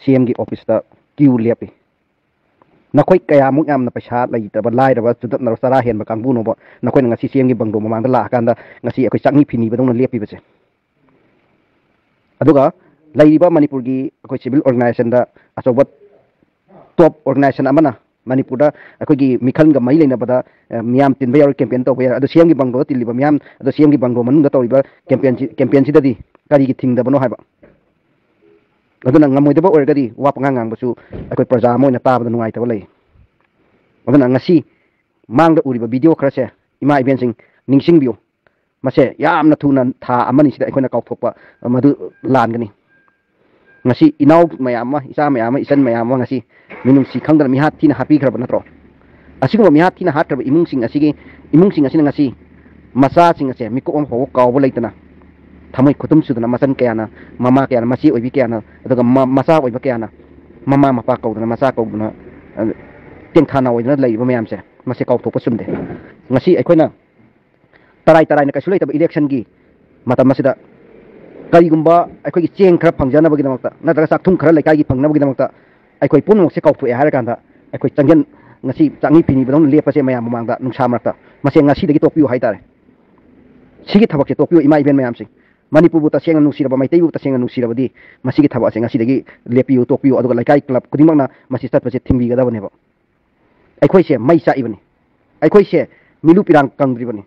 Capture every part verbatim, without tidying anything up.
ꯁꯤ ꯑꯦꯝꯒꯤ ꯑꯣꯐꯤꯁꯇ ꯀ꯭ꯌꯨ ꯂꯦꯞꯄꯤ꯫ ꯅꯈꯣꯏ ꯀꯌꯥꯃꯨꯛ ꯌꯥꯝꯅ ꯄꯩꯁꯥ ꯂꯩꯇꯕ, ꯂꯥꯏꯔꯕ, ꯆꯨꯗꯠꯅꯔ ꯆꯔꯥ ꯍꯦꯟꯕ ꯀꯥꯡꯕꯨꯅꯣꯕ ꯅꯈꯣꯏꯅ ꯉꯁꯤ ꯁꯤ ꯑꯦꯝꯒꯤ ꯕꯪꯒ꯭ꯂꯣ ꯃꯃꯥꯡꯗ ꯂꯥꯛꯑꯀꯥꯟꯗ ꯉꯁꯤ ꯑꯩꯈꯣꯏ ꯆꯥꯛꯅꯤ ꯐꯤꯅꯤꯕꯗꯧꯅ ꯂꯦꯞꯄꯤꯕꯁꯦ? ꯑꯗꯨꯒ ꯂꯩꯔꯤꯕ ꯃꯅꯤꯄꯨꯔꯒꯤ ꯑꯩꯈꯣꯏ ꯁꯤꯚꯤꯜ ꯑꯣꯔꯒꯅꯥꯏꯖꯦꯁꯟꯗ ꯑꯆꯧꯕ ꯇꯣꯞ ꯑꯣꯔꯒꯅꯥꯏꯖꯦꯁꯟ ꯑꯃꯅ ꯃꯅꯤꯄꯨꯔꯗ ꯑꯩꯈꯣꯏꯒꯤ ꯃꯤꯈꯜꯒ ꯃꯔꯤ ꯂꯩꯅꯕꯗ, ꯑ, ꯃꯤꯌꯥꯝ ꯇꯤꯟꯕ ꯌꯥꯎꯔꯤ, ꯀꯦꯝꯄꯦꯟ ꯇꯧꯕ ꯌꯥꯏ꯫ ꯑꯗꯣ ꯁꯤ ꯑꯦꯝꯒꯤ ꯕꯪꯒ꯭ꯂꯣꯗ ꯇꯤꯜꯂꯤꯕ ꯃꯤꯌꯥꯝ, ꯑꯗꯣ ꯁꯤ ꯑꯦꯝꯒꯤ ꯕꯪꯒ꯭ꯂꯣ ꯃꯅꯨꯡꯗ ꯇꯧꯔꯤꯕ ꯀꯦꯝꯄꯦꯟꯁꯤ, ꯀꯦꯝꯄꯦꯟꯁꯤꯗꯗꯤ ꯀꯔꯤꯒꯤ ꯊꯤꯡꯗꯕꯅꯣ ꯍꯥꯏꯕ? ꯑꯗꯨꯅ ꯉꯝꯃꯣꯏꯗꯕ ꯑꯣꯏꯔꯒꯗꯤ ꯋꯥ ꯄꯉꯥꯡ ꯉꯥꯡꯕꯁꯨ ꯑꯩꯈꯣꯏ ꯄ꯭ꯔꯖꯥ ꯑꯃ ꯑꯣꯏꯅ ꯇꯥꯕꯗ ꯅꯨꯡꯉꯥꯏꯇꯕ ꯂꯩ꯫ ꯑꯗꯨꯅ ꯉꯁꯤ ꯃꯥꯡꯗ ꯎꯔꯤꯕ ꯚꯤꯗꯤꯑꯣ ꯈꯔꯁꯦ, ꯏꯃꯥ ꯏꯕꯦꯟꯁꯤꯡ, ꯅꯤꯡꯁꯤꯡꯕꯤꯌꯨ꯫ ꯃꯁꯦ ꯌꯥꯝꯅ ꯊꯨꯅ, ꯊꯥ ꯑꯃꯅꯤꯁꯤꯗ ꯑꯩꯈꯣꯏꯅ ꯀꯥꯎꯊꯣꯛꯄ ꯃꯗꯨ ꯂꯥꯟꯒꯅꯤ꯫ ꯉꯁꯤ ꯏꯅꯥꯎ ꯃꯌꯥꯝ ꯑꯃ, ꯏꯆꯥ ꯃꯌꯥꯝ ꯑꯃ, ꯏꯆꯟ ꯃꯌꯥꯝ ꯑꯃ ꯉꯁꯤ ꯃꯤꯅꯨꯡꯁꯤ ꯈꯪꯗꯅ ꯃꯤꯍꯥꯠ ꯊꯤꯅ ꯍꯥꯠꯄꯤꯈ꯭ꯔꯕ ꯅꯠꯇ꯭ꯔꯣ? ꯑꯁꯤꯒꯨꯝꯕ ꯃꯤꯍꯥꯠ ꯊꯤꯅ ꯍꯥꯠꯈ꯭ꯔꯕ ꯏꯃꯨꯡꯁꯤꯡ ꯑꯁꯤꯒꯤ, ꯏꯃꯨꯡꯁꯤꯡ ꯑꯁꯤꯅ ꯉꯁꯤ ꯃꯆꯥꯁꯤꯡ ꯑꯁꯦ ꯃꯤꯀꯨꯞ ꯑꯃ ꯐꯥꯎꯕ ꯀꯥꯎꯕ ꯂꯩꯇꯅ, ꯊꯃꯣꯏ ꯈꯨꯇꯨꯝ ꯁꯨꯗꯅ, ꯃꯆꯟ ꯀꯌꯥꯅ, ꯃꯃꯥ ꯀꯌꯥꯅ, ꯃꯆꯦ ꯑꯣꯏꯕꯤ ꯀꯌꯥꯅ, ꯑꯗꯨꯒ ꯃ-, ꯃꯆꯥ ꯑꯣꯏꯕ ꯀꯌꯥꯅ ꯃꯃꯥ ꯃꯄꯥ ꯀꯧꯗꯅ, ꯃꯆꯥ ꯀꯧꯗꯅ, ꯑ, ꯇꯦꯡꯊꯥ ꯅꯥꯑꯣꯏꯗꯅ ꯂꯩꯔꯤꯕ ꯃꯌꯥꯝꯁꯦ, ꯃꯁꯤ ꯀꯥꯎꯊꯣꯛꯄ ꯆꯨꯝꯗꯦ꯫ ꯉꯁꯤ ꯑꯩꯈꯣꯏꯅ ꯇꯔꯥꯏ ꯇꯔꯥꯏꯅ ꯀꯩꯁꯨ ꯂꯩꯇꯕ ꯏꯂꯦꯛꯁꯟꯒꯤ ꯃꯇꯝ ꯑꯁꯤꯗ ꯀꯔꯤꯒꯨꯝꯕ ꯑꯩꯈꯣꯏꯒꯤ ꯆꯦꯡ ꯈꯔ ꯐꯪꯖꯅꯕꯒꯤꯗꯃꯛꯇ ꯅꯠꯇ꯭ꯔꯒ ꯆꯥꯛꯊꯨꯝ ꯈꯔ ꯂꯩꯀꯥꯏꯒꯤ ꯐꯪꯅꯕꯒꯤꯗꯃꯛꯇ ꯑꯩꯈꯣꯏ ꯄꯨꯝꯅꯃꯛꯁꯦ ꯀꯥꯎꯊꯣꯛꯑꯦ ꯍꯥꯏꯔ ꯀꯥꯟꯗ, ꯑꯩꯈꯣꯏ ꯆꯪꯖꯟ, ꯉꯁꯤ ꯆꯥꯛꯅꯤ ꯐꯤꯅꯤꯕꯗꯧꯅ ꯂꯦꯞꯄꯁꯦ ꯃꯌꯥꯝ ꯃꯃꯥꯡꯗ, ꯅꯨꯡꯁꯥ ꯃꯔꯛꯇ, ꯃꯁꯦ ꯉꯁꯤꯗꯒꯤ ꯇꯣꯛꯄꯤꯌꯨ ꯍꯥꯏꯇꯥꯔꯦ꯫ ꯁꯤꯒꯤ ꯊꯕꯛꯁꯦ ꯇꯣꯛꯄꯤꯌꯨ, ꯏꯃꯥ ꯏꯕꯦꯟ ꯃꯌꯥꯝꯁꯤꯡ꯫ ꯃꯅꯤꯄꯨꯔꯕꯨ ꯇꯁꯦꯡꯅ ꯅꯨꯡꯁꯤꯔꯕ, ꯃꯩꯇꯩꯕꯨ ꯇꯁꯦꯡꯅ ꯅꯨꯡꯁꯤꯔꯕꯗꯤ ꯃꯁꯤꯒꯤ ꯊꯕꯛ ꯑꯁꯦ ꯉꯁꯤꯗꯒꯤ ꯂꯦꯞꯄꯤꯌꯨ, ꯇꯣꯛꯄꯤꯌꯨ, ꯑꯗꯨꯒ ꯂꯩꯀꯥꯏ ꯀ꯭ꯂꯕ ꯈꯨꯗꯤꯡꯃꯛꯅ ꯃꯁꯤ ꯆꯠꯄꯁꯦ ꯊꯤꯡꯕꯤꯒꯗꯕꯅꯦꯕ꯫ ꯑꯩꯈꯣꯏꯁꯦ ꯃꯩ ꯆꯥꯛꯏꯕꯅꯤ, ꯑꯩꯈꯣꯏꯁꯦ ꯃꯤꯂꯨ ꯄꯤꯔꯥꯡ ꯀꯪꯗ꯭ꯔꯤꯕꯅꯤ,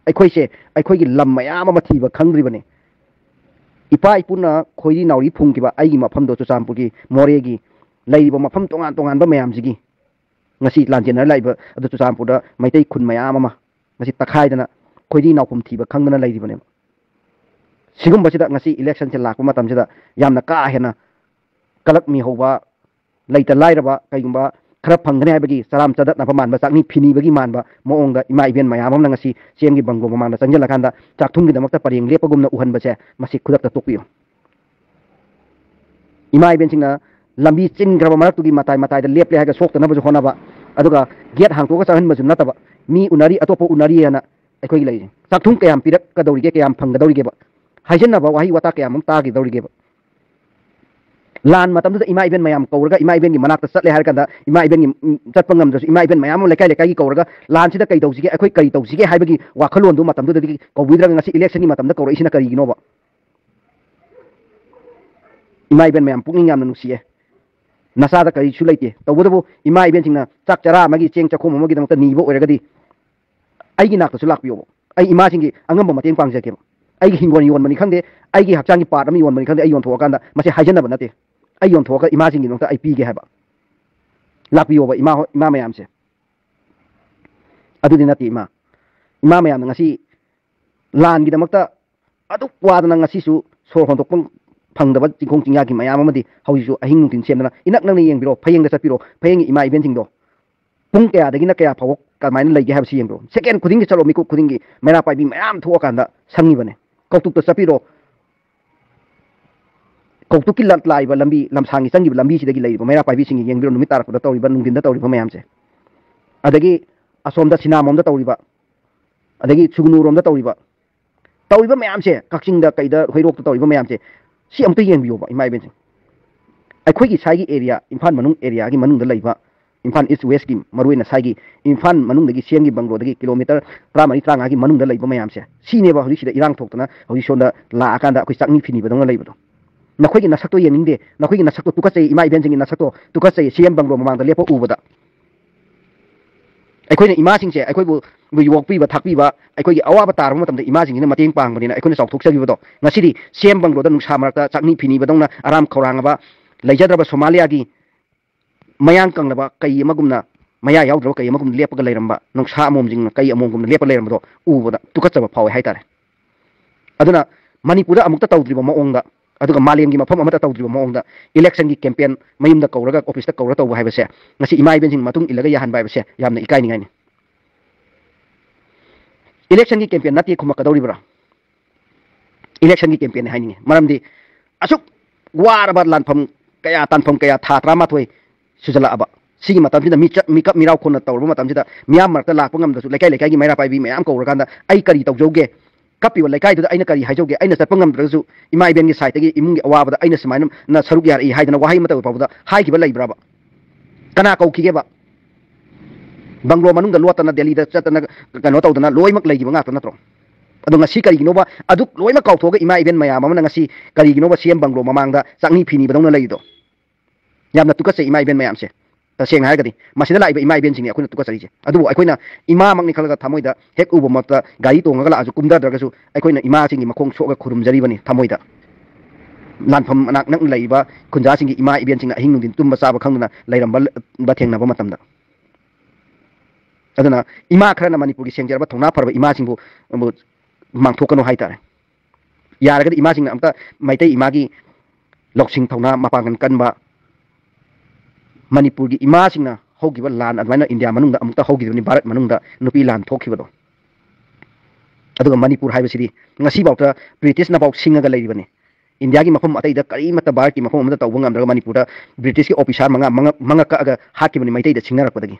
ꯑꯩꯈꯣꯏꯁꯦ ꯑꯩꯈꯣꯏꯒꯤ ꯂꯝ ꯃꯌꯥꯝ ꯑꯃ ꯊꯤꯕ ꯈꯪꯗ꯭ꯔꯤꯕꯅꯤ꯫ ꯏꯄꯥ ꯏꯄꯨꯅ ꯈꯣꯏꯔꯤ ꯅꯥꯎꯔꯤ ꯐꯨꯝꯈꯤꯕ ꯑꯩꯒꯤ ꯃꯐꯝꯗꯣ, ꯆꯨꯔꯆꯥꯟꯄꯨꯔꯒꯤ ꯃꯣꯔꯦꯒꯤ ꯂꯩꯔꯤꯕ ꯃꯐꯝ ꯇꯣꯉꯥꯟ ꯇꯣꯉꯥꯟꯕ ꯃꯌꯥꯝꯁꯤꯒꯤ ꯉꯁꯤ ꯂꯥꯟꯖꯦꯟꯅꯔ ꯂꯥꯛꯏꯕ ꯑꯗꯨ ꯆꯨꯔꯆꯥꯟꯄꯨꯔꯗ ꯃꯩꯇꯩ ꯈꯨꯟ ꯃꯌꯥꯝ ꯑꯃ ꯉꯁꯤ ꯇꯛꯈꯥꯏꯗꯅ ꯈꯣꯏꯔꯤ ꯅꯥꯎꯐꯝ ꯊꯤꯕ ꯈꯪꯗꯅ ꯂꯩꯔꯤꯕꯅꯦꯕ꯫ ꯁꯤꯒꯨꯝꯕꯁꯤꯗ ꯉꯁꯤ ꯏꯂꯦꯛꯁꯟꯁꯦ ꯂꯥꯛꯄ ꯃꯇꯝꯁꯤꯗ ꯌꯥꯝꯅ ꯀꯥ ꯍꯦꯟꯅ ꯀꯂꯛ ꯃꯤꯍꯧꯕ, ꯂꯩꯇ ꯂꯥꯏꯔꯕ, ꯀꯩꯒꯨꯝꯕ ꯈꯔ ꯐꯪꯒꯅꯤ ꯍꯥꯏꯕꯒꯤ ꯆꯔꯥꯝ ꯆꯗꯠꯅꯕ ꯃꯥꯟꯕ, ꯆꯥꯛꯅꯤ ꯐꯤꯅꯤꯕꯒꯤ ꯃꯥꯟꯕ ꯃꯑꯣꯡꯗ ꯏꯃꯥ ꯏꯕꯦꯟ ꯃꯌꯥꯝ ꯑꯃꯅ ꯉꯁꯤ ꯁꯤ ꯑꯦꯝꯒꯤ ꯕꯪꯒ꯭ꯂꯣ ꯃꯃꯥꯡꯗ ꯆꯪꯁꯤꯜꯂꯀꯥꯟꯗ ꯆꯥꯛꯊꯨꯝꯒꯤꯗꯃꯛꯇ ꯄꯔꯦꯡ ꯂꯦꯞꯄꯒꯨꯝꯅ ꯎꯍꯟꯕꯁꯦ, ꯃꯁꯤ ꯈꯨꯗꯛꯇ ꯇꯣꯛꯄꯤꯌꯨ꯫ ꯏꯃꯥ ꯏꯕꯦꯟꯁꯤꯡꯅ ꯂꯝꯕꯤ ꯆꯤꯟꯈ꯭ꯔꯕ ꯃꯔꯛꯇꯨꯒꯤ ꯃꯇꯥꯏ ꯃꯇꯥꯏꯗ ꯂꯦꯞꯂꯦ ꯍꯥꯏꯔꯒ ꯁꯣꯛꯇꯅꯕꯁꯨ ꯍꯣꯠꯅꯕ, ꯑꯗꯨꯒ ꯒꯦꯠ ꯍꯥꯡꯇꯣꯛꯑꯒ ꯆꯪꯍꯟꯕꯁꯨ ꯅꯠꯇꯕ, ꯃꯤ ꯎꯅꯔꯤ, ꯑꯇꯣꯞꯄ ꯎꯅꯔꯤ ꯍꯥꯏꯅ ꯑꯩꯈꯣꯏꯒꯤ ꯂꯩꯔꯤꯁꯦ꯫ ꯆꯥꯛꯊꯨꯝ ꯀꯌꯥꯝ ꯄꯤꯔꯛꯀꯗꯧꯔꯤꯒꯦ, ꯀꯌꯥꯝ ꯐꯪꯒꯗꯧꯔꯤꯒꯦꯕ? ꯍꯥꯏꯖꯟꯅꯕ ꯋꯥꯍꯩ ꯋꯥꯇꯥ ꯀꯌꯥꯃꯨꯛ ꯇꯥꯈꯤꯗꯧꯔꯤꯒꯦꯕ? ꯂꯥꯟ ꯃꯇꯝꯗꯨꯗ ꯏꯃꯥ ꯏꯕꯦꯟ ꯃꯌꯥꯝ ꯀꯧꯔꯒ, ꯏꯃꯥ ꯏꯕꯦꯟꯒꯤ ꯃꯅꯥꯛꯇ ꯆꯠꯂꯦ ꯍꯥꯏꯔ ꯀꯥꯟꯗ, ꯏꯃꯥ ꯏꯕꯦꯟꯒꯤ, ꯎꯝ, ꯆꯠꯄ ꯉꯝꯗ꯭ꯔꯁꯨ, ꯏꯃꯥ ꯏꯕꯦꯟ ꯃꯌꯥꯝ ꯑꯃ ꯂꯩꯀꯥꯏ ꯂꯩꯀꯥꯏꯒꯤ ꯀꯧꯔꯒ, "ꯂꯥꯟꯁꯤꯗ ꯀꯩ ꯇꯧꯁꯤꯒꯦ, ꯑꯩꯈꯣꯏ ꯀꯔꯤ ꯇꯧꯁꯤꯒꯦ?" ꯍꯥꯏꯕꯒꯤ ꯋꯥꯈꯜꯂꯣꯟꯗꯨ ꯃꯇꯝꯗꯨꯗꯗꯤ ꯀꯧꯕꯤꯗ꯭ꯔꯒ, ꯉꯁꯤ ꯏꯂꯦꯛꯁꯟꯒꯤ ꯃꯇꯝꯗ ꯀꯧꯔꯛꯏꯁꯤꯅ ꯀꯔꯤꯒꯤꯅꯣꯕ? ꯏꯃꯥ ꯏꯕꯦꯟ ꯃꯌꯥꯝ, ꯄꯨꯛꯅꯤꯡ ꯌꯥꯝꯅ ꯅꯨꯡꯁꯤꯌꯦ꯫ ꯅꯆꯥꯗ ꯀꯔꯤꯁꯨ ꯂꯩꯇꯦ, ꯇꯧꯕꯇꯕꯨ ꯏꯃꯥ ꯏꯕꯦꯟꯁꯤꯡꯅ ꯆꯥꯛ ꯆꯔꯥ ꯑꯃꯒꯤ, ꯆꯦꯡ ꯆꯈꯣꯝ ꯑꯃꯒꯤꯗꯃꯛꯇ ꯅꯤꯕ ꯑꯣꯏꯔꯒꯗꯤ, ꯑꯩꯒꯤ ꯅꯥꯛꯇꯁꯨ ꯂꯥꯛꯄꯤꯌꯣꯕ꯫ ꯑꯩ ꯏꯃꯥꯁꯤꯡꯒꯤ ꯑꯉꯝꯕ ꯃꯇꯦꯡ ꯄꯥꯡꯖꯒꯦꯕ꯫ ꯑꯩꯒꯤ ꯍꯤꯡꯒꯣꯜ ꯌꯣꯟꯕꯅꯤ ꯈꯪꯗꯦ, ꯑꯩꯒꯤ ꯍꯛꯆꯥꯡꯒꯤ ꯄꯥꯔꯠ ꯑꯃ ꯌꯣꯟꯕꯅꯤ ꯈꯪꯗꯦ, ꯑꯩ ꯌꯣꯟꯊꯣꯛꯑꯀꯥꯟꯗ, ꯃꯁꯤ ꯍꯥꯏꯖꯟꯅꯕ ꯅꯠꯇꯦ, ꯑꯩ ꯌꯣꯟꯊꯣꯛꯑꯒ ꯏꯃꯥꯁꯤꯡꯒꯤꯗꯃꯛꯇ ꯑꯩ ꯄꯤꯒꯦ ꯍꯥꯏꯕ꯫ ꯂꯥꯛꯄꯤꯌꯣꯕ, ꯏꯃꯥ ꯍꯣꯏ, ꯏꯃꯥ ꯃꯌꯥꯝꯁꯦ꯫ ꯑꯗꯨꯗꯤ ꯅꯠꯇꯦ, ꯏꯃꯥ, ꯏꯃꯥ ꯃꯌꯥꯝꯅ ꯉꯁꯤ ꯂꯥꯟꯒꯤꯗꯃꯛꯇ ꯑꯗꯨꯛ ꯋꯥꯗꯅ ꯉꯁꯤꯁꯨ ꯁꯣꯔ ꯍꯣꯟꯗꯣꯛꯄ ꯐꯪꯗꯕ ꯆꯤꯡꯈꯣꯡ ꯆꯤꯡꯌꯥꯒꯤ ꯃꯌꯥꯝ ꯑꯃꯗꯤ ꯍꯧꯖꯤꯛꯁꯨ ꯑꯍꯤꯡ ꯅꯨꯡꯊꯤꯟ ꯁꯦꯝꯗꯅ, ꯏꯅꯛ ꯅꯛꯅ ꯌꯦꯡꯕꯤꯔꯣ, ꯐꯌꯦꯡꯗ ꯆꯠꯄꯤꯔꯣ, ꯐꯌꯦꯡꯒꯤ ꯏꯃꯥ ꯏꯕꯦꯟꯁꯤꯡꯗꯣ ꯄꯨꯡ ꯀꯌꯥꯗꯒꯤꯅ ꯀꯌꯥ ꯐꯥꯎꯕ ꯀꯃꯥꯏꯅ ꯂꯩꯒꯦ ꯍꯥꯏꯕꯁꯤ ꯌꯦꯡꯕꯤꯔꯣ꯫ ꯁꯦꯀꯦꯟ ꯈꯨꯗꯤꯡꯒꯤ ꯆꯠꯂꯣ, ꯃꯤꯀꯨꯞ ꯈꯨꯗꯤꯡꯒꯤ ꯃꯩꯔꯥ ꯄꯥꯏꯕꯤ ꯃꯌꯥꯝ ꯊꯣꯛꯑꯀꯥꯟꯗ ꯁꯪꯉꯤꯕꯅꯦ꯫ ꯀꯧꯇꯨꯛꯇ ꯆꯠꯄꯤꯔꯣ, ꯀꯧꯇꯨꯛꯀꯤ ꯂ-, ꯂꯥꯛꯏꯕ ꯂꯝꯕꯤ, ꯂꯝꯁꯥꯡꯒꯤ ꯆꯪꯈꯤꯕ ꯂꯝꯕꯤꯁꯤꯗꯒꯤ ꯂꯩꯔꯤꯕ ꯃꯩꯔꯥ ꯄꯥꯏꯕꯤꯁꯤꯡꯒꯤ ꯌꯦꯡꯕꯤꯔꯣ, ꯅꯨꯃꯤꯠ ꯇꯥꯔꯛꯄꯗ ꯇꯧꯔꯤꯕ, ꯅꯨꯡꯊꯤꯟꯗ ꯇꯧꯔꯤꯕ ꯃꯌꯥꯝꯁꯦ꯫ ꯑꯗꯒꯤ ꯑꯁꯣꯝꯗ ꯁꯤꯅꯥꯃꯣꯝꯗ ꯇꯧꯔꯤꯕ, ꯑꯗꯒꯤ ꯁꯨꯒꯅꯨꯔꯣꯝꯗ ꯇꯧꯔꯤꯕ, ꯇꯧꯔꯤꯕ ꯃꯌꯥꯝꯁꯦ, ꯀꯛꯆꯤꯡꯗ ꯀꯩꯗ ꯍꯩꯔꯣꯛꯇ ꯇꯧꯔꯤꯕ ꯃꯌꯥꯝꯁꯦ, ꯁꯤ ꯑꯝꯇ ꯌꯦꯡꯕꯤꯌꯣꯕ, ꯏꯃꯥ ꯏꯕꯦꯟꯁꯤꯡ꯫ ꯑꯩꯈꯣꯏꯒꯤ ꯁ꯭ꯋꯥꯏꯒꯤ ꯑꯦꯔꯤꯌꯥ, ꯏꯝꯐꯥꯜ ꯃꯅꯨꯡ ꯑꯦꯔꯤꯌꯥꯒꯤ ꯃꯅꯨꯡꯗ ꯂꯩꯕ, ꯏꯝꯐꯥꯜ ꯏꯁ ꯋꯦꯁꯀꯤ, ꯃꯔꯨꯑꯣꯏꯅ ꯁ꯭ꯋꯥꯏꯒꯤ ꯏꯝꯐꯥꯜ ꯃꯅꯨꯡꯗꯒꯤ ꯁꯤ ꯑꯦꯝꯒꯤ ꯕꯪꯒ꯭ꯂꯣꯗꯒꯤ ꯀꯤꯂꯣꯃꯤꯇꯔ ꯇꯔꯥꯃꯔꯤ, ꯇꯔꯥꯃꯉꯥꯒꯤ ꯃꯅꯨꯡꯗ ꯂꯩꯕ ꯃꯌꯥꯝꯁꯦ, ꯁꯤꯅꯦꯕ ꯍꯧꯖꯤꯛ ꯁꯤꯗ ꯏꯔꯥꯡ ꯊꯣꯛꯇꯅ ꯍꯧꯖꯤꯛ ꯁꯣꯝꯗ ꯂꯥꯛꯑꯀꯥꯟꯗ ꯑꯩꯈꯣꯏ ꯆꯥꯛꯅꯤ ꯐꯤꯅꯤꯕꯗꯧꯅ ꯂꯩꯕꯗꯣ꯫ ꯅꯈꯣꯏꯒꯤ ꯅꯁꯛꯇꯣ ꯌꯦꯡꯅꯤꯡꯗꯦ, ꯅꯈꯣꯏꯒꯤ ꯅꯁꯛꯇꯣ ꯇꯨꯀꯠꯆꯩ, ꯏꯃꯥ ꯏꯕꯦꯟꯁꯤꯡꯒꯤ ꯅꯁꯛꯇꯣ ꯇꯨꯀꯠꯆꯩ, ꯁꯤ ꯑꯦꯝ ꯕꯪꯒ꯭ꯂꯣ ꯃꯃꯥꯡꯗ ꯂꯦꯞꯄ ꯎꯕꯗ꯫ ꯑꯩꯈꯣꯏꯅ ꯏꯃꯥꯁꯤꯡꯁꯦ, ꯑꯩꯈꯣꯏꯕꯨ ꯌꯣꯛꯄꯤꯕ ꯊꯥꯛꯄꯤꯕ, ꯑꯩꯈꯣꯏꯒꯤ ꯑꯋꯥꯕ ꯇꯥꯔꯕ ꯃꯇꯝꯗ ꯏꯃꯥꯁꯤꯡꯁꯤꯅ ꯃꯇꯦꯡ ꯄꯥꯡꯕꯅꯤꯅ ꯑꯩꯈꯣꯏꯅ ꯆꯥꯎꯊꯣꯛꯆꯈꯤꯕꯗꯣ, ꯉꯁꯤꯗꯤ ꯁꯤ ꯑꯦꯝ ꯕꯪꯒ꯭ꯂꯣꯗ ꯅꯨꯡꯁꯥ ꯃꯔꯛꯇ ꯆꯥꯛꯅꯤ ꯐꯤꯅꯤꯕꯗꯧꯅ ꯑꯔꯥꯝ ꯈꯧꯔꯥꯡꯉꯕ, ꯂꯩꯖꯗ꯭ꯔꯕ ꯁꯣꯃꯥꯂꯤꯌꯥꯒꯤ ꯃꯌꯥꯡ ꯀꯪꯂꯕ ꯀꯩ ꯑꯃꯒꯨꯝꯅ, ꯃꯌꯥ ꯌꯥꯎꯗ꯭ꯔꯕ ꯀꯩ ꯑꯃꯒꯨꯝꯅ ꯂꯦꯞꯄꯒ ꯂꯩꯔꯝꯕ, ꯅꯨꯡꯁꯥ ꯑꯃꯣꯝꯁꯤꯡꯅ ꯀꯩ ꯑꯃꯣꯝꯒꯨꯝꯅ ꯂꯦꯞꯄ ꯂꯩꯔꯝꯕꯗꯣ ꯎꯕꯗ ꯇꯨꯀꯠꯆꯕ ꯐꯥꯎꯋꯦ ꯍꯥꯏꯇꯥꯔꯦ꯫ ꯑꯗꯨꯅ ꯃꯅꯤꯄꯨꯔꯗ ꯑꯃꯨꯛꯇ ꯇꯧꯗ꯭ꯔꯤꯕ ꯃꯑꯣꯡꯗ, ꯑꯗꯨꯒ ꯃꯥꯂꯦꯝꯒꯤ ꯃꯐꯝ ꯑꯃꯠꯇ ꯇꯧꯗ꯭ꯔꯤꯕ ꯃꯑꯣꯡꯗ ꯏꯂꯦꯛꯁꯟꯒꯤ ꯀꯦꯝꯄꯦꯟ ꯃꯌꯨꯝꯗ ꯀꯧꯔꯒ, ꯑꯣꯐꯤꯁꯇ ꯀꯧꯔ ꯇꯧꯕ ꯍꯥꯏꯕꯁꯦ, ꯉꯁꯤ ꯏꯃꯥ ꯏꯕꯦꯟꯁꯤꯡ ꯃꯇꯨꯡ ꯏꯜꯂꯒ ꯌꯥꯍꯟꯕ ꯍꯥꯏꯕꯁꯦ ꯌꯥꯝꯅ ꯏꯀꯥꯏꯅꯤꯡꯉꯥꯏꯅꯤ꯫ ꯏꯂꯦꯛꯁꯟꯒꯤ ꯀꯦꯝꯄꯦꯟ ꯅꯠꯇꯦ ꯈꯨꯝꯃꯛꯀꯗꯧꯔꯤꯕ꯭ꯔꯥ? ꯏꯂꯦꯛꯁꯟꯒꯤ ꯀꯦꯝꯄꯦꯟꯅꯤ ꯍꯥꯏꯅꯤꯡꯉꯤ꯫ ꯃꯔꯝꯗꯤ ꯑꯁꯨꯛ ꯋꯥꯔꯕ ꯂꯥꯟꯐꯝ ꯀꯌꯥ, ꯇꯥꯟꯐꯝ ꯀꯌꯥ, ꯊꯥ ꯇꯔꯥꯃꯥꯊꯣꯏ ꯁꯨꯖꯜꯂꯛꯑꯕ, ꯁꯤꯒꯤ ꯃꯇꯝꯁꯤꯗ ꯃꯤꯆ-, ꯃꯤꯀꯞ ꯃꯤꯔꯥꯎ ꯈꯣꯟꯅ ꯇꯧꯔꯕ ꯃꯇꯝꯁꯤꯗ, ꯃꯤꯌꯥꯝ ꯃꯔꯛꯇ ꯂꯥꯛꯄ ꯉꯝꯗ꯭ꯔꯁꯨ, ꯂꯩꯀꯥꯏ ꯂꯩꯀꯥꯏꯒꯤ ꯃꯩꯔꯥ ꯄꯥꯏꯕꯤ ꯃꯌꯥꯝ ꯀꯧꯔꯀꯥꯟꯗ ꯑꯩ ꯀꯔꯤ ꯇꯧꯖꯧꯒꯦ? ꯀꯞꯄꯤꯕ ꯂꯩꯀꯥꯏꯗꯨꯗ ꯑꯩꯅ ꯀꯔꯤ ꯍꯥꯏꯖꯧꯒꯦ? ꯑꯩꯅ ꯆꯠꯄ ꯉꯝꯗ꯭ꯔꯒꯁꯨ ꯏꯃꯥ ꯏꯕꯦꯟꯒꯤ ꯁꯥꯏꯠꯇꯒꯤ ꯏꯃꯨꯡꯒꯤ ꯑꯋꯥꯕꯗ ꯑꯩꯅ ꯁꯨꯃꯥꯏꯅ ꯅ ꯁꯔꯨꯛ ꯌꯥꯔꯛꯏ ꯍꯥꯏꯗꯅ ꯋꯥꯍꯩ ꯑꯃꯠꯇ ꯐꯥꯎꯕꯗ ꯍꯥꯏꯈꯤꯕ ꯂꯩꯕ꯭ꯔꯕ? ꯀꯅꯥ ꯀꯧꯈꯤꯒꯦꯕ? ꯕꯪꯒ꯭ꯂꯣ ꯃꯅꯨꯡꯗ ꯂꯣꯠꯇꯅ, ꯗꯦꯜꯂꯤꯗ ꯆꯠꯇꯅ, ꯀꯩꯅꯣ ꯇꯧꯗꯅ ꯂꯣꯏꯅꯃꯛ ꯂꯩꯈꯤꯕ ꯉꯥꯛꯇ ꯅꯠꯇ꯭ꯔꯣ? ꯑꯗꯣ ꯉꯁꯤ ꯀꯔꯤꯒꯤꯅꯣꯕ ꯑꯗꯨ ꯂꯣꯏꯅꯃꯛ ꯀꯥꯎꯊꯣꯛꯑꯒ ꯏꯃꯥ ꯏꯕꯦꯟ ꯃꯌꯥꯝ ꯑꯃꯅ ꯉꯁꯤ ꯀꯔꯤꯒꯤꯅꯣꯕ ꯁꯤ ꯑꯦꯝ ꯕꯪꯒ꯭ꯂꯣ ꯃꯃꯥꯡꯗ ꯆꯥꯛꯅꯤ ꯐꯤꯅꯤꯕꯗꯧꯅ ꯂꯩꯔꯤꯗꯣ? ꯌꯥꯝꯅ ꯇꯨꯀꯠꯆꯩ ꯏꯃꯥ ꯏꯕꯦꯟ ꯃꯌꯥꯝꯁꯦ꯫ ꯇꯁꯦꯡꯅ ꯍꯥꯏꯔꯒꯗꯤ ꯃꯁꯤꯗ ꯂꯥꯛꯏꯕ ꯏꯃꯥ ꯏꯕꯦꯟꯁꯤꯡꯅꯤ ꯑꯩꯈꯣꯏꯅ ꯇꯨꯀꯠꯆꯔꯤꯁꯦ꯫ ꯑꯗꯨꯕꯨ ꯑꯩꯈꯣꯏꯅ ꯏꯃꯥꯃꯛꯅꯤ ꯈꯜꯂꯒ ꯊꯃꯣꯏꯗ ꯍꯦꯛ ꯎꯕ ꯃꯛꯇ ꯒꯥꯔꯤ ꯇꯣꯡꯉꯒ ꯂꯥꯛꯑꯁꯨ ꯀꯨꯝꯊꯗ꯭ꯔꯒꯁꯨ ꯑꯩꯈꯣꯏꯅ ꯏꯃꯥꯁꯤꯡꯒꯤ ꯃꯈꯣꯡ ꯁꯣꯛꯑꯒ ꯈꯨꯔꯨꯝꯖꯔꯤꯕꯅꯤ ꯊꯃꯣꯏꯗ꯫ ꯂꯥꯟꯐꯝ ꯃꯅꯥꯛ ꯅꯛꯅ ꯂꯩꯔꯤꯕ ꯈꯨꯟꯖꯥꯁꯤꯡꯒꯤ ꯏꯃꯥ ꯏꯕꯦꯟꯁꯤꯡꯅ ꯑꯍꯤꯡ ꯅꯨꯡꯊꯤꯟ ꯇꯨꯝꯕ ꯆꯥꯕ ꯈꯪꯗꯅ ꯂꯩꯔꯝꯕ ꯊꯦꯡꯅꯕ ꯃꯇꯝꯗ꯫ ꯑꯗꯨꯅ ꯏꯃꯥ ꯈꯔꯅ ꯃꯅꯤꯄꯨꯔꯒꯤ ꯁꯦꯡꯖꯔꯕ ꯊꯧꯅꯥ ꯐꯔꯕ ꯏꯃꯥꯁꯤꯡꯕꯨ, ꯕꯨ ꯃꯥꯡꯊꯣꯛꯀꯅꯨ ꯍꯥꯏꯇꯥꯔꯦ꯫ ꯌꯥꯔꯒꯗꯤ ꯏꯃꯥꯁꯤꯡꯅ ꯑꯝꯇ ꯃꯩꯇꯩ ꯏꯃꯥꯒꯤ ꯂꯧꯁꯤꯡ ꯊꯧꯅꯥ ꯃꯄꯥꯡꯒꯜ ꯀꯟꯕ, ꯃꯅꯤꯄꯨꯔꯒꯤ ꯏꯃꯥꯁꯤꯡꯅ ꯍꯧꯈꯤꯕ ꯂꯥꯟ ꯑꯗꯨꯃꯥꯏꯅ ꯏꯟꯗꯤꯌꯥ ꯃꯅꯨꯡꯗ ꯑꯃꯨꯛꯇ ꯍꯧꯈꯤꯗꯕꯅꯤ, ꯚꯥꯔꯠ ꯃꯅꯨꯡꯗ ꯅꯨꯄꯤ ꯂꯥꯟ ꯊꯣꯛꯈꯤꯕꯗꯣ꯫ ꯑꯗꯨꯒ ꯃꯅꯤꯄꯨꯔ ꯍꯥꯏꯕꯁꯤꯗꯤ ꯉꯁꯤꯐꯥꯎꯗ ꯕ꯭ꯔꯤꯇꯤꯁꯅꯐꯥꯎ ꯁꯤꯡꯉꯒ ꯂꯩꯔꯤꯕꯅꯤ꯫ ꯏꯟꯗꯤꯌꯥꯒꯤ ꯃꯐꯝ ꯑꯇꯩꯗ ꯀꯔꯤꯃꯠꯇ, ꯚꯥꯔꯠꯀꯤ ꯃꯐꯝ ꯑꯃꯗ ꯇꯧꯕ ꯉꯝꯗ꯭ꯔꯒ ꯃꯅꯤꯄꯨꯔꯗ ꯕ꯭ꯔꯤꯇꯤꯁꯀꯤ ꯑꯣꯐꯤꯁꯥꯔ ꯃꯉꯥ, ꯃꯉꯛ, ꯃꯉꯛ ꯀꯛꯑꯒ ꯍꯥꯠꯈꯤꯕꯅꯤ ꯃꯩꯇꯩꯗ ꯁꯤꯡꯅꯔꯛꯄꯗꯒꯤ꯫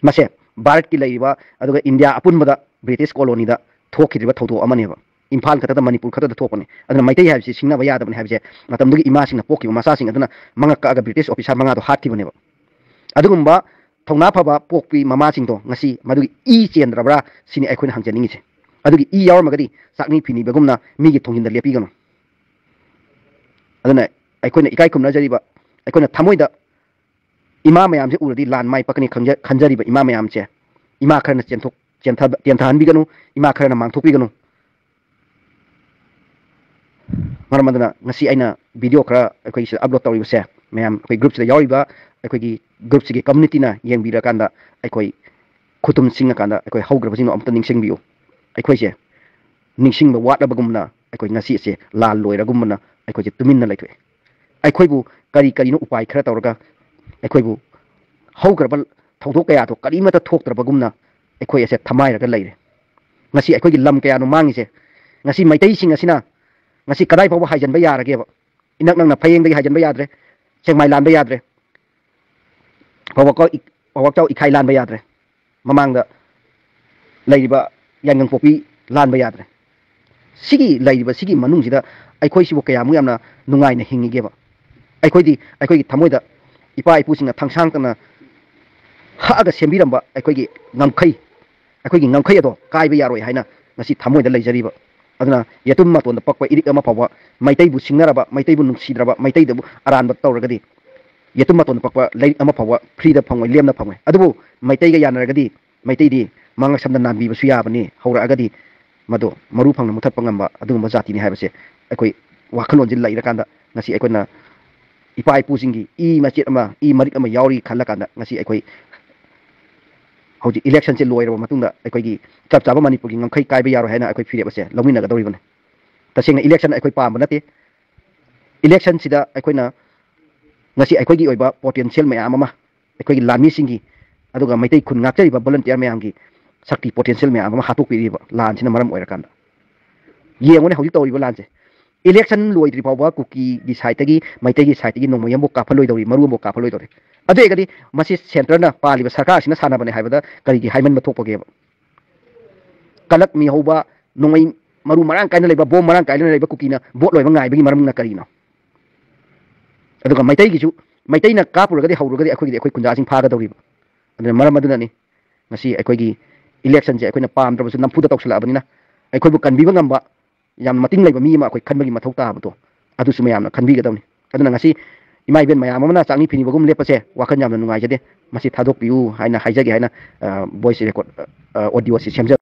ꯃꯁꯦ ꯚꯥꯔꯠꯀꯤ ꯂꯩꯔꯤꯕ ꯑꯗꯨꯒ ꯏꯟꯗꯤꯌꯥ ꯑꯄꯨꯟꯕꯗ ꯕ꯭ꯔꯤꯇꯤꯁ ꯀꯣꯂꯣꯅꯤꯗ ꯊꯣꯛꯈꯤꯗ꯭ꯔꯤꯕ ꯊꯧꯗꯣꯛ ꯑꯃꯅꯦꯕ꯫ ꯏꯝꯐꯥꯜ ꯈꯛꯇꯗ, ꯃꯅꯤꯄꯨꯔ ꯈꯛꯇꯗ ꯊꯣꯛꯄꯅꯤ꯫ ꯑꯗꯨꯅ ꯃꯩꯇꯩ ꯍꯥꯏꯕꯁꯤ ꯁꯤꯡꯅꯕ ꯌꯥꯗꯕꯅꯤ ꯍꯥꯏꯕꯁꯦ ꯃꯇꯝꯗꯨꯒꯤ ꯏꯃꯥꯁꯤꯡꯅ ꯄꯣꯛꯈꯤꯕ ꯃꯆꯥꯁꯤꯡ ꯑꯗꯨꯅ ꯃꯉꯛ ꯀꯛꯑꯒ ꯕ꯭ꯔꯤꯇꯤꯁ ꯑꯣꯐꯤꯁꯥꯔ ꯃꯉꯥꯗꯣ ꯍꯥꯠꯈꯤꯕꯅꯦꯕ꯫ ꯑꯗꯨꯒꯨꯝꯕ ꯊꯧꯅꯥ ꯐꯕ ꯄꯣꯛꯄꯤ ꯃꯃꯥꯁꯤꯡꯗꯣ ꯉꯁꯤ ꯃꯗꯨꯒꯤ ꯏ ꯆꯦꯟꯗ꯭ꯔꯕ꯭ꯔꯥ ꯁꯤꯅꯤ ꯑꯩꯈꯣꯏꯅ ꯍꯪꯖꯅꯤꯡꯉꯤꯁꯦ꯫ ꯑꯗꯨꯒꯤ ꯏ ꯌꯥꯎꯔꯝꯃꯒꯗꯤ ꯆꯥꯛꯅꯤ ꯐꯤꯅꯤꯕꯒꯨꯝꯅ ꯃꯤꯒꯤ ꯊꯣꯡꯖꯤꯟꯗ ꯂꯦꯞꯄꯤꯒꯅꯨ꯫ ꯑꯗꯨꯅ ꯑꯩꯈꯣꯏꯅ ꯏꯀꯥꯏ ꯈꯨꯝꯅꯖꯔꯤꯕ, ꯑꯩꯈꯣꯏꯅ ꯊꯃꯣꯏꯗ ꯏꯃꯥ ꯃꯌꯥꯝꯁꯦ ꯎꯔꯗꯤ ꯂꯥꯟ ꯃꯥꯏ ꯄꯥꯛꯀꯅꯤ ꯈꯪꯖ-, ꯈꯟꯖꯔꯤꯕ ꯏꯃꯥ ꯃꯌꯥꯝꯁꯦ, ꯏꯃꯥ ꯈꯔꯅ ꯆꯦꯟꯊꯣꯛ-, ꯆꯦꯟꯊ-, ꯇꯦꯟꯊꯍꯟꯕꯤꯒꯅꯨ, ꯏꯃꯥ ꯈꯔꯅ ꯃꯥꯡꯊꯣꯛꯄꯤꯒꯅꯨ꯫ ꯃꯔꯝ ꯑꯗꯨꯅ ꯉꯁꯤ ꯑꯩꯅ ꯚꯤꯗꯤꯑꯣ ꯈꯔ ꯑꯩꯈꯣꯏ ꯁꯤꯗ ꯑꯞꯂꯣꯗ ꯇꯧꯔꯤꯕꯁꯦ, ꯃꯌꯥꯝ ꯑꯩꯈꯣꯏ ꯒ꯭ꯔꯨꯞꯁꯤꯗ ꯌꯥꯎꯔꯤꯕ ꯑꯩꯈꯣꯏꯒꯤ ꯒ꯭ꯔꯨꯞꯁꯤꯒꯤ ꯀꯝꯃꯨꯅꯤꯇꯤꯅ ꯌꯦꯡꯕꯤꯔꯀꯥꯟꯗ ꯑꯩꯈꯣꯏ ꯈꯨꯇꯨꯝ ꯁꯤꯡꯉꯀꯥꯟꯗ ꯑꯩꯈꯣꯏ ꯍꯧꯈ꯭ꯔꯕꯁꯤꯡꯗꯣ ꯑꯃꯨꯛꯇ ꯅꯤꯡꯁꯤꯡꯕꯤꯌꯨ꯫ ꯑꯩꯈꯣꯏꯁꯦ ꯅꯤꯡꯁꯤꯡꯕ ꯋꯥꯠꯂꯕꯒꯨꯝꯅ ꯑꯩꯈꯣꯏ ꯉꯁꯤ ꯑꯁꯦ ꯂꯥꯜ ꯂꯣꯏꯔꯒꯨꯝꯕꯅ ꯑꯩꯈꯣꯏꯁꯦ ꯇꯨꯃꯤꯟꯅ ꯂꯩꯊꯣꯛꯑꯦ꯫ ꯑꯩꯈꯣꯏꯕꯨ ꯀꯔꯤ ꯀꯔꯤꯅꯣ ꯎꯄꯥꯏ ꯈꯔ ꯇꯧꯔꯒ ꯑꯩꯈꯣꯏꯕꯨ ꯍꯧꯈ꯭ꯔꯕ ꯊꯧꯗꯣꯛ ꯀꯌꯥꯗꯣ ꯀꯔꯤꯃꯠꯇ ꯊꯣꯛꯇ꯭ꯔꯕꯒꯨꯝꯅ ꯑꯩꯈꯣꯏ ꯑꯁꯦ ꯊꯃꯥꯏꯔꯒ ꯂꯩꯔꯦ꯫ ꯉꯁꯤ ꯑꯩꯈꯣꯏꯒꯤ ꯂꯝ ꯀꯌꯥꯅꯣ ꯃꯥꯡꯉꯤꯁꯦ? ꯉꯁꯤ ꯃꯩꯇꯩꯁꯤꯡ ꯑꯁꯤꯅ ꯉꯁꯤ ꯀꯗꯥꯏ ꯐꯥꯎꯕ ꯍꯥꯏꯖꯟꯕ ꯌꯥꯔꯒꯦꯕ? ꯏꯅꯛ ꯅꯛꯅ ꯐꯌꯦꯡꯗꯒꯤ ꯍꯥꯏꯖꯟꯕ ꯌꯥꯗ꯭ꯔꯦ, ꯁꯦꯛꯃꯥꯏ ꯂꯥꯟꯕ ꯌꯥꯗ꯭ꯔꯦ, ꯄꯥꯎꯕꯛꯀ-, ꯄꯥꯎꯕꯛꯆꯥꯎ ꯏꯈꯥꯏ ꯂꯥꯟꯕ ꯌꯥꯗ꯭ꯔꯦ꯫ ꯃꯃꯥꯡꯗ ꯂꯩꯔꯤꯕ ꯌꯥꯏꯉꯪꯄꯣꯛꯄꯤ ꯂꯥꯟꯕ ꯌꯥꯗ꯭ꯔꯦ꯫ ꯁꯤꯒꯤ ꯂꯩꯔꯤꯕ ꯁꯤꯒꯤ ꯃꯅꯨꯡꯁꯤꯗ ꯑꯩꯈꯣꯏꯁꯤꯕꯨ ꯀꯌꯥꯃꯨꯛ ꯌꯥꯝꯅ ꯅꯨꯡꯉꯥꯏꯅ ꯍꯤꯡꯉꯤꯒꯦꯕ? ꯑꯩꯈꯣꯏꯗꯤ ꯑꯩꯈꯣꯏꯒꯤ ꯊꯃꯣꯏꯗ ꯏꯄꯥ ꯏꯄꯨꯁꯤꯡꯅ ꯊꯥꯡꯁꯥꯡꯇꯅ ꯍꯛꯑꯒ ꯁꯦꯝꯕꯤꯔꯝꯕ ꯑꯩꯈꯣꯏꯒꯤ ꯉꯝꯈꯩ, ꯑꯩꯈꯣꯏꯒꯤ ꯉꯝꯈꯩ ꯑꯗꯣ ꯀꯥꯏꯕ ꯌꯥꯔꯣꯏ ꯍꯥꯏꯅ ꯉꯁꯤ ꯊꯃꯣꯏꯗ ꯂꯩꯖꯔꯤꯕ꯫ ꯑꯗꯨꯅ ꯌꯦꯇꯨꯝ ꯃꯇꯣꯟꯗ ꯄꯛꯄ ꯏꯔꯤꯛ ꯑꯃ ꯐꯥꯎꯕ, ꯃꯩꯇꯩꯕꯨ ꯁꯤꯡꯅꯔꯕ, ꯃꯩꯇꯩꯕꯨ ꯅꯨꯡꯁꯤꯗ꯭ꯔꯕ, ꯃꯩꯇꯩꯗꯕꯨ ꯑꯔꯥꯟꯕ ꯇꯧꯔꯒꯗꯤ ꯌꯦꯇꯨꯝ ꯃꯇꯣꯟꯗ ꯄꯛꯄ ꯂꯥꯏꯔꯤꯛ ꯑꯃ ꯐꯥꯎꯕ ꯐ꯭ꯔꯤꯗ ꯐꯪꯉꯣꯏ, ꯂꯦꯝꯅ ꯐꯪꯉꯣꯏ꯫ ꯑꯗꯨꯕꯨ ꯃꯩꯇꯩꯒ ꯌꯥꯅꯔꯒꯗꯤ ꯃꯩꯇꯩꯗꯤ ꯃꯉꯛ ꯁꯝꯗ ꯅꯥꯟꯕꯤꯕꯁꯨ ꯌꯥꯕꯅꯤ꯫ ꯍꯧꯔꯛꯑꯒꯗꯤ ꯃꯗꯨ ꯃꯔꯨ ꯐꯪꯅ ꯃꯨꯊꯠꯄ ꯉꯝꯕ ꯑꯗꯨꯒꯨꯝꯕ ꯖꯥꯇꯤꯅꯤ ꯍꯥꯏꯕꯁꯦ ꯑꯩꯈꯣꯏ ꯋꯥꯈꯜꯂꯣꯟꯁꯤ ꯂꯩꯔꯀꯥꯟꯗ ꯉꯁꯤ ꯑꯩꯈꯣꯏꯅ ꯏꯄꯥ ꯏꯄꯨꯁꯤꯡꯒꯤ ꯏ ꯃꯆꯦꯠ ꯑꯃ, ꯏ ꯃꯔꯤꯛ ꯑꯃ ꯌꯥꯎꯔꯤ ꯈꯜꯂꯀꯥꯟꯗ ꯉꯁꯤ ꯑꯩꯈꯣꯏ ꯍꯧꯖꯤꯛ ꯏꯂꯦꯛꯁꯟꯁꯦ ꯂꯣꯏꯔꯕ ꯃꯇꯨꯡꯗ ꯑꯩꯈꯣꯏꯒꯤ ꯆꯞ ꯆꯥꯕ ꯃꯅꯤꯄꯨꯔꯒꯤ ꯉꯝꯈꯩ ꯀꯥꯏꯕ ꯌꯥꯔꯣꯏ ꯍꯥꯏꯅ ꯑꯩꯈꯣꯏ ꯐꯤꯔꯦꯞ ꯑꯁꯦ ꯂꯧꯃꯤꯟꯅꯒꯗꯧꯔꯤꯕꯅꯤ꯫ ꯇꯁꯦꯡꯅ ꯏꯂꯦꯛꯁꯟ ꯑꯩꯈꯣꯏ ꯄꯥꯝꯕ ꯅꯠꯇꯦ꯫ ꯏꯂꯦꯛꯁꯟꯁꯤꯗ ꯑꯩꯈꯣꯏꯅ ꯉꯁꯤ ꯑꯩꯈꯣꯏꯒꯤ ꯑꯣꯏꯕ ꯄꯣꯇꯦꯟꯁꯤꯌꯦꯜ ꯃꯌꯥꯝ ꯑꯃ, ꯑꯩꯈꯣꯏꯒꯤ ꯂꯥꯟꯃꯤꯁꯤꯡꯒꯤ, ꯑꯗꯨꯒ ꯃꯩꯇꯩ ꯈꯨꯟ ꯉꯥꯛꯆꯔꯤꯕ ꯚꯣꯂꯨꯟꯇꯤꯌꯔ ꯃꯌꯥꯝꯒꯤ ꯁꯛꯇꯤ ꯄꯣꯇꯦꯟꯁꯤꯌꯦꯜ ꯃꯌꯥꯝ ꯑꯃ ꯍꯥꯠꯇꯣꯛꯄꯤꯔꯤꯕ ꯂꯥꯟꯁꯤꯅ ꯃꯔꯝ ꯑꯣꯏꯔꯀꯥꯟꯗ꯫ ꯌꯦꯡꯉꯨꯅꯦ ꯍꯧꯖꯤꯛ ꯇꯧꯔꯤꯕ ꯂꯥꯟꯁꯦ꯫ ꯏꯂꯦꯛꯁꯟ ꯂꯣꯏꯗ꯭ꯔꯤ ꯐꯥꯎꯕ ꯀꯨꯀꯤꯒꯤ ꯁꯥꯏꯠꯇꯒꯤ, ꯃꯩꯇꯩꯒꯤ ꯁꯥꯏꯠꯇꯒꯤ ꯅꯣꯡꯃꯩ ꯑꯃꯐꯥꯎ ꯀꯥꯞꯍꯜꯂꯣꯏꯗꯧꯔꯤ, ꯃꯔꯨ ꯑꯃꯐꯥꯎ ꯀꯥꯞꯍꯜꯂꯣꯏꯗꯧꯔꯤ꯫ ꯑꯗꯨ ꯑꯣꯏꯔꯒꯗꯤ ꯃꯁꯤ ꯁꯦꯟꯇꯔꯅ ꯄꯥꯜꯂꯤꯕ ꯁꯔꯀꯥꯔꯁꯤꯅ ꯁꯥꯟꯅꯕꯅꯦ ꯍꯥꯏꯕꯗ ꯀꯔꯤꯒꯤ ꯍꯥꯏꯃꯟꯕ ꯊꯣꯛꯄꯒꯦꯕ? ꯀꯂꯛ ꯃꯤ ꯍꯧꯕ, ꯅꯣꯡꯃꯩ ꯃꯔꯨ ꯃꯔꯥꯡ ꯀꯥꯏꯅ ꯂꯩꯕ, ꯕꯣꯝ ꯃꯔꯥꯡ ꯀꯥꯏꯅ ꯂꯩꯕ ꯀꯨꯀꯤꯅ ꯚꯣꯠ ꯂꯣꯏꯕ ꯉꯥꯏꯕꯒꯤ ꯃꯔꯝꯅ ꯀꯔꯤꯅꯣ? ꯑꯗꯨꯒ ꯃꯩꯇꯩꯒꯤꯁꯨ, ꯃꯩꯇꯩꯅ ꯀꯥꯞꯄꯨꯔꯒꯗꯤ ꯍꯧꯔꯒꯗꯤ ꯑꯩꯈꯣꯏꯒꯤꯗꯤ ꯑꯩꯈꯣꯏ ꯈꯨꯟꯖꯥꯁꯤꯡ ꯐꯥꯒꯗꯧꯔꯤꯕ꯫ ꯑꯗꯨꯅ ꯃꯔꯝ ꯑꯗꯨꯅꯅꯤ ꯉꯁꯤ ꯑꯩꯈꯣꯏꯒꯤ ꯏꯂꯦꯛꯁꯟꯁꯦ ꯑꯩꯈꯣꯏꯅ ꯄꯥꯝꯗ꯭ꯔꯕꯁꯨ ꯅꯝꯐꯨꯗ ꯇꯧꯁꯜꯂꯛꯑꯕꯅꯤꯅ ꯑꯩꯈꯣꯏꯕꯨ ꯀꯟꯕꯤꯕ ꯉꯝꯕ ꯌꯥꯝ ꯃꯇꯤꯡ ꯂꯩꯕ ꯃꯤ ꯑꯃ ꯑꯩꯈꯣꯏ ꯈꯟꯕꯒꯤ ꯃꯊꯧ ꯇꯥꯕꯗꯣ ꯑꯗꯨꯁꯨ ꯃꯌꯥꯝꯅ ꯈꯟꯕꯤꯒꯗꯕꯅꯤ꯫ ꯑꯗꯨꯅ ꯉꯁꯤ ꯏꯃꯥ ꯏꯕꯦꯟ ꯃꯌꯥꯝ ꯑꯃꯅ ꯆꯥꯛꯅꯤ ꯐꯤꯅꯤꯕꯒꯨꯝ ꯂꯦꯞꯄꯁꯦ ꯋꯥꯈꯜ ꯌꯥꯝꯅ ꯅꯨꯡꯉꯥꯏꯖꯗꯦ꯫ ꯃꯁꯤ ꯊꯥꯗꯣꯛꯄꯤꯌꯨ ꯍꯥꯏꯅ ꯍꯥꯏꯖꯒꯦ ꯍꯥꯏꯅ, ꯑ, ꯚꯣꯏꯁ ꯔꯦꯀꯣꯔꯗ, ꯑ, ꯑꯣꯗꯤꯑꯣꯁꯤ ꯁꯦꯝꯖꯕ